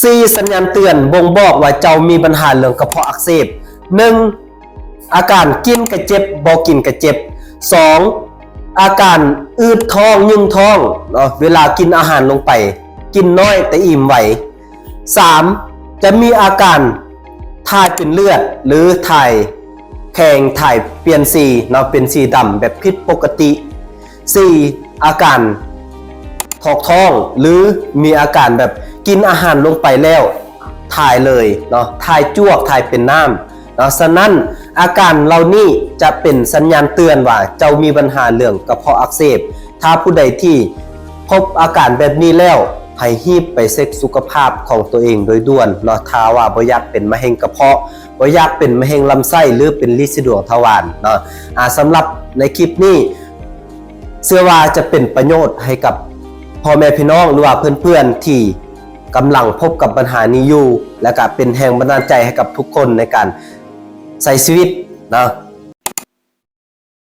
ສີ່ ສັນຍານເຕືອນບົ່ງບອກວ່າເຈົ້າມີບັນຫາເລື່ອງກະເພາະອັກເສບ. ໜຶ່ງ ອາການກິນກະເຈັບ ບໍ່ກິນກະເຈັບ. ສອງ ອາການອືດທ້ອງ, ຍືງທ້ອງເນາະ ເວລາກິນອາຫານລົງໄປ, ກິນນ້ອຍແຕ່ອີ່ມໄວ. ສາມ ຈະມີອາການຖ່າຍເປັນເລືອດ ຫຼື ຖ່າຍແຂງ, ຖ່າຍປ່ຽນສີເນາະ ເປັນສີດຳແບບຜິດປົກກະຕິ. ສີ່ ອາການຖອກທ້ອງ ຫຼື ມີອາການແບບກິນອາຫານລົງໄປແລ້ວຖ່າຍເລີຍເນາະ, ຖ່າຍຈວກ, ຖ່າຍເປັນນ້ຳເນາະ. ສະນັ້ນ ອາການເຫຼົ່ານີ້ຈະເປັນສັນຍານເຕືອນວ່າເຈົ້າມີບັນຫາເລື່ອງກະເພາະອັກເສບ. ຖ້າຜູ້ໃດທີ່ພົບອາການແບບນີ້ແລ້ວ ໃຫ້ຮີບໄປເຊັກສຸຂະພາບຂອງຕົວເອງໂດຍດ່ວນເນາະ, ຖ້າວ່າບໍ່ຢາກເປັນມະເຮັງກະເພາະ, ບໍ່ຢາກເປັນມະເຮັງລຳໄສ້ ຫຼື ເປັນລິດສະດວງທະວານເນາະ. ອາ ສຳລັບໃນຄລິບນີ້ ເຊື່ອວ່າຈະເປັນປະໂຫຍດໃຫ້ກັບພໍ່ແມ່ພີ່ນ້ອງ ຫຼືວ່າເພື່ອນໆທີ່ກຳລັງພົບກັບບັນຫານີ້ຢູ່ ແລະກະເປັນແຮງບັນດານໃຈໃຫ້ກັບທຸກຄົນໃນການໃຊ້ຊີວິດເນາະ.